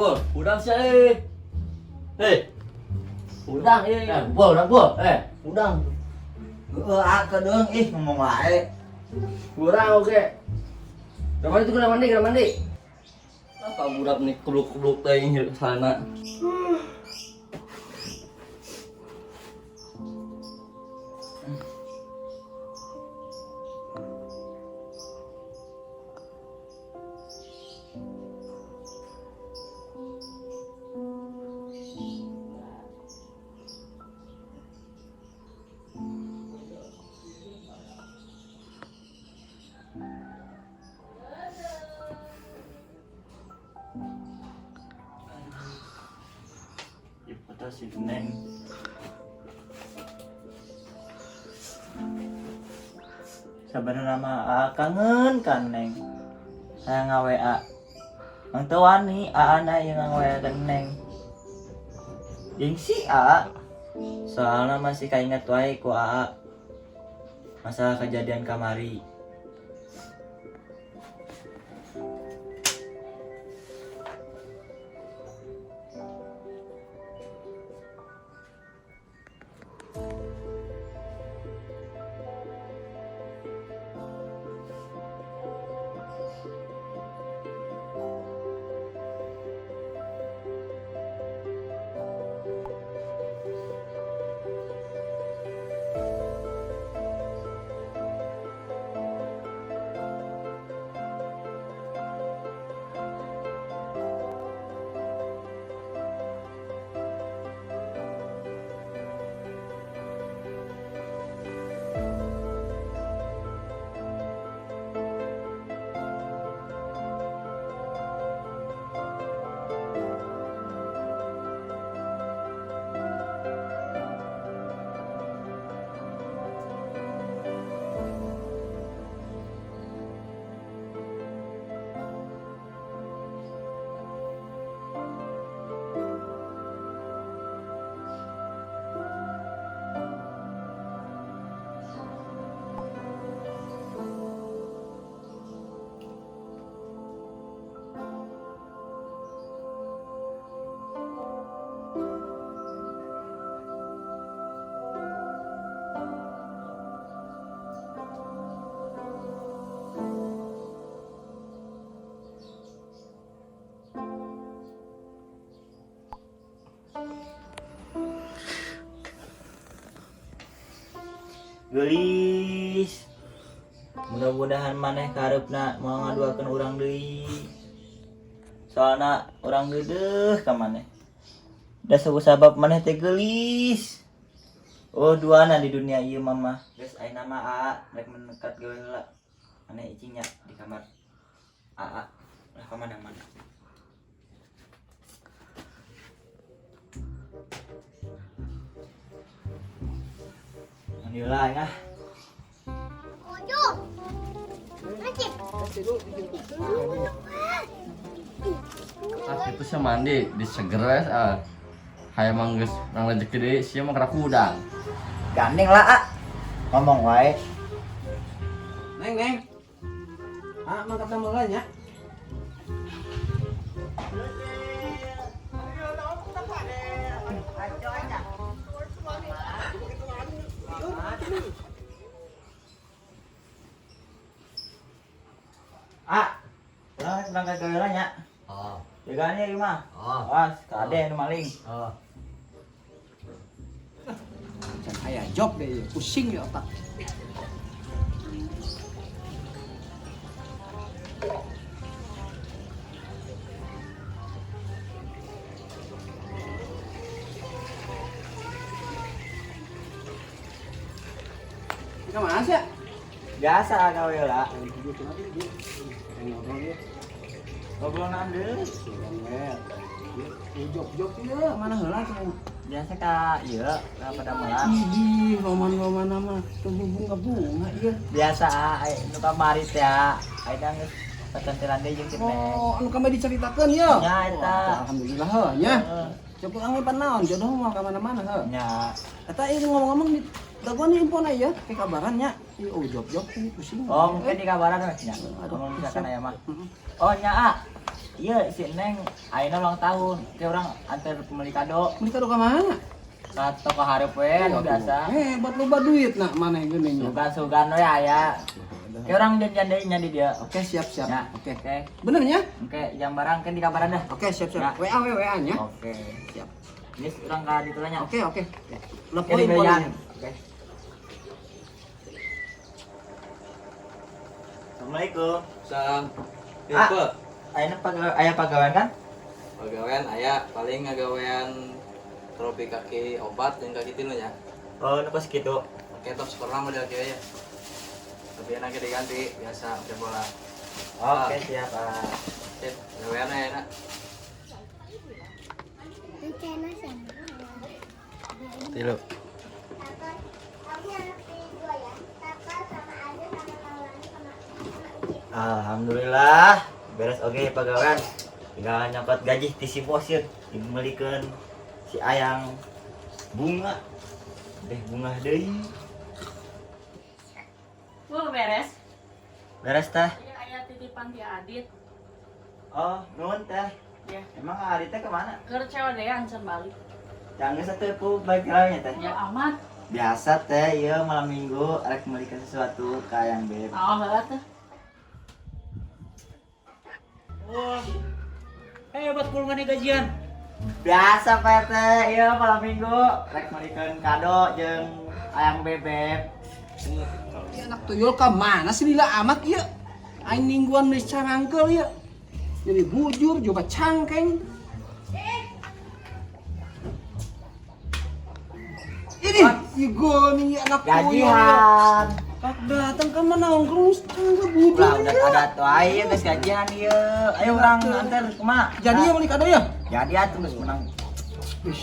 Pul, udang sih eh. Eh. Udang eh. Eh, Pul, udang Pul. Eh, udang. Heeh, ah kedeung ih ngomong wae. Kurang oke. Udah mandi tuh, udah mandi, udah mandi. Apa budak nih kebluk-kebluk teh sana. Ibu si Neng. Sabenerna mah aa kangen ka Neng. Hayang nga-WA. Ang teu wani aa na ieu nga-WA ka Neng. Jeung si aa. Soalna masih kainget wae ku aa masalah kejadian kamari. Geulis. Mudah-mudahan maneh kareupna mau ngaduakeun urang deui. Soalna urang geudeuh ka maneh. Da sabab maneh teh geulis. Oh, duana di dunia ieu mama. Geus ayeuna mah aa rek menekat gawe heula. Maneh icing nya di kamar. Aa lah ka mana-mana. Mandi heula aing ah. Ojo. Ngecip. Ah, itu sih mandi di seger wes ah. Hayang mah geus nang rezeki deui sia mah kerak udang. Gandeng lah ah. Ngomong wae. Neng, neng. Ah, mangkat nama nya. Ah, urang rek berangkat gawe heula nya. Oh. Jagaan ya ieu mah. Oh. Awas, kade nu maling. Oh. Can aya job deh, pusing ya otak. Kemana sih ya? Biasa gawe heula. Ngobrol ya. Ngobrol deui. Job-job ya, mana heula tuh. Biasa ka ieu ka padamelan. Ih, roman-roman nama tumbuh bunga-bunga ieu. Biasa ai nu kamari teh ayeuna geus pacantelan deui jeung si Neng. Oh, anu kamari diceritakeun ya? Nya eta. Wah, alhamdulillah heuh nya. Heeh. Cek urang we naon jodoh mah ka mana-mana heuh. Nya. Eta ieu ngomong-ngomong di dagoan ieu infona ieu, ke kabaran nya. Ih, oh job-job ih, pusing. Oh, mungkin di kabaran we nya. Aduh, Ngomong misalkan siap. aya mah. Heeh. Oh, nya ah. Iya, si Neng ayeuna ulang tahun. Ke urang antar meuli kado. Meuli kado ka mana? Ka toko hareup we anu biasa. Hebat loba duit nak maneh geuning. Sugan-sugan we aya. Ke urang janjian deui nya di dieu. Oke, siap siap. Ya. Oke. Oke. Bener nya? Oke, jam barang kan di kabaran dah. Oke, siap Ya. siap. WA we WA nya. Oke. Siap. Ini urang ka ditu lah nya. Oke, oke. Oke, Lepoin dibelian. poin. Oke. Assalamualaikum. Salam. Ah. Tipe. Ayeuna aya pagawean kan? Pagawean aya paling ngagawean trofi kaki opat jeung kaki tilu nya. Oh, nu kos kitu. Oke, top skor model kieu ya. Tapi enaknya diganti biasa oke bola. Oke, siap, Pak. Sip, gawean aya enak. Rencana sama. Tilu. Kakak, kamu anak pilih dua ya. Kakak sama Ada sama Maulana sama sama Uci. Alhamdulillah, beres oke pagawean. Tinggal nyokot gaji ti si bos yeuh, dimeulikeun si Ayang bunga. Deh bunga deui. Wah, beres. Beres teh. Iya, aya titipan ti Adit. Oh, nuhun teh. Ya. Emang Adit teh kemana? Keur COD-an can balik. Jangan satu pu balik nya teh. Ya amat. Biasa teh, iya malam minggu rek meulikeun sesuatu ka Ayang Beb. Oh, heeh teh. Wah, hebat pul maneh gajian. Biasa Pak RT, iya malam minggu rek meulikeun kado jeung Ayang Bebek. Ieu anak tuyul ka mana sih lila amat ieu? Aing ningguan meuli carangkeul ieu. Jadi bujur coba cangkeng. Ini ieu nih anak tuyul. Gajian. Kak datang ke mana nongkrong cangkeng bujur. Lah udah ada tuh ayo geus gajian ieu. Ayo urang anter kumaha? Jadi ya meuli kado ya? Jadi atuh geus menang. Wih,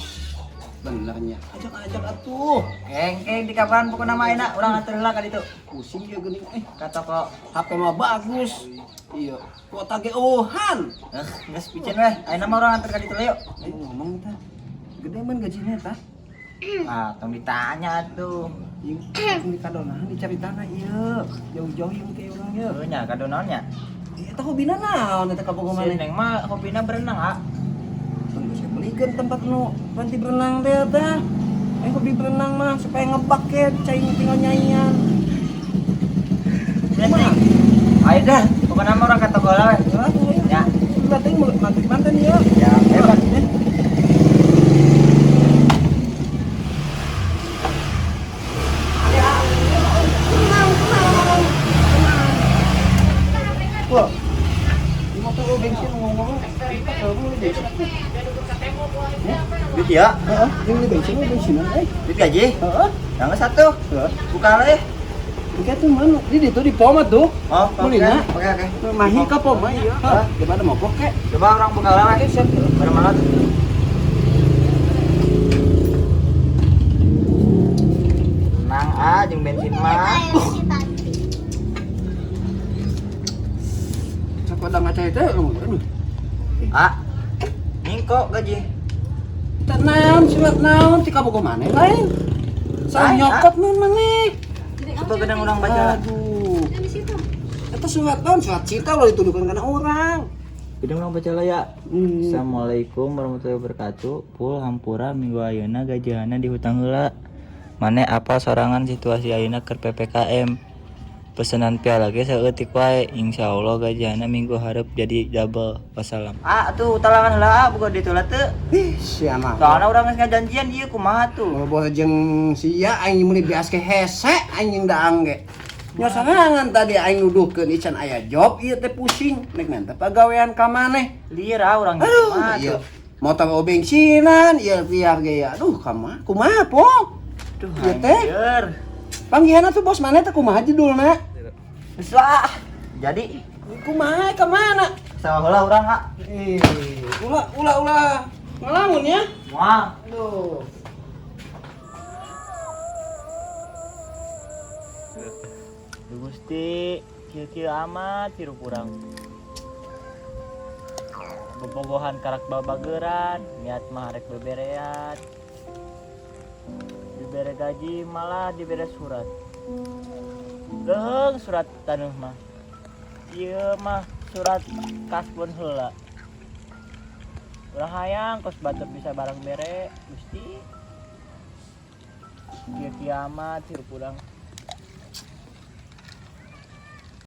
benernya. Ajak-ajak atuh. Kengkeng di kapan pokona mah enak urang anter heula ka ditu. Pusing ya geuning eh. Ka toko. HP mah bagus. Iya, kuota ge eueuhan. Eh, geus piceun weh. Ayeuna mah urang anter ka ditu yuk. Ayo ngomong tah. Gede men gajinya tah. Ah, tong ditanya atuh. Yung di kado nah dicari tanah ieu. Jauh-jauh yung ke urang ieu. Heuh nya kado naon nya? Ieu tah hobina naon eta kabogoh Si maneh? Neng mah hobina berenang, ah. Tunggu saya belikan tempat nu ganti berenang teh tah. Ayo hobi berenang mah supaya ngebak ke cai tinggal nyanyian. Kumaha? Ayo dah, pokona mah urang ka toko heula weh. Ya. Ya. Berarti mau mantan mantan ya. Ya, hebat. Tenang, tenang, tenang. Wah, di motor lo bensin ngomong-ngomong, kamu beli bensin. Duit ya? Heeh, ini beli bensin, beli bensinan, eh. Duit gaji? Heeh, Yang satu. heeh. Buka lah eh. Oke tuh mana? Di itu di pom tuh. Oh, Beli na. Oke, oke. Mahi ka pom mah iya. Heeh, gimana mau kek? Coba orang buka lah Oke, weh. siap. Bareng mana tuh? Tenang ah, jeung bensin mah. Si Tanti. Sok ada ngaca itu, aduh. Ah. Ningko gaji. Teu naon surat naon ti kabogoh maneh lain. Salah Lain, nyokot mun maneh. Coba gedang urang baca. Aduh. Eta surat naon surat cinta lo dituduhkan kana orang. Gedang urang baca lah ya. Hmm. Assalamualaikum warahmatullahi wabarakatuh. Pul hampura minggu ayeuna gajihana dihutang heula. Mane apa sorangan situasi ayeuna keur PPKM. Pesenan piala ge saeutik wae. Insyaallah gajihana minggu hareup jadi double. Wassalam. Ah, tuh talangan heula ah, boga ditu lah teu. Ih, sia mah. Soalna urang geus ngajanjian ieu kumaha tuh. Bobo jeung sia aing meuli beas ke hese aing jeung daang ge. Nya sorangan tadi aing nuduhkeun ican aya job ieu teh pusing nek menta pagawean ka maneh. Lieur ah urang Aduh, kumaha iya. tuh. Motor o bensinan, ieu biar ge ya. Aduh, kumaha? Kumaha po? Duh, Ieu teh. anjir. Panggihan tuh bos maneh teh kumaha judulna? Geus lah. Jadi Kumaha ka mana? sama heula urang ah. Eh, ulah ulah ulah ngelamun ya. Moal. Aduh. Duh Gusti, kieu-kieu amat hirup urang. Bobogohan karak babageran, niat mah rek beberean. Dibere gaji malah dibere surat. Leuheung surat taneuh mah. Ieu mah surat kasbon heula. Urang hayang kos batur bisa barang bere, Gusti. Kieu kiamat hirup urang.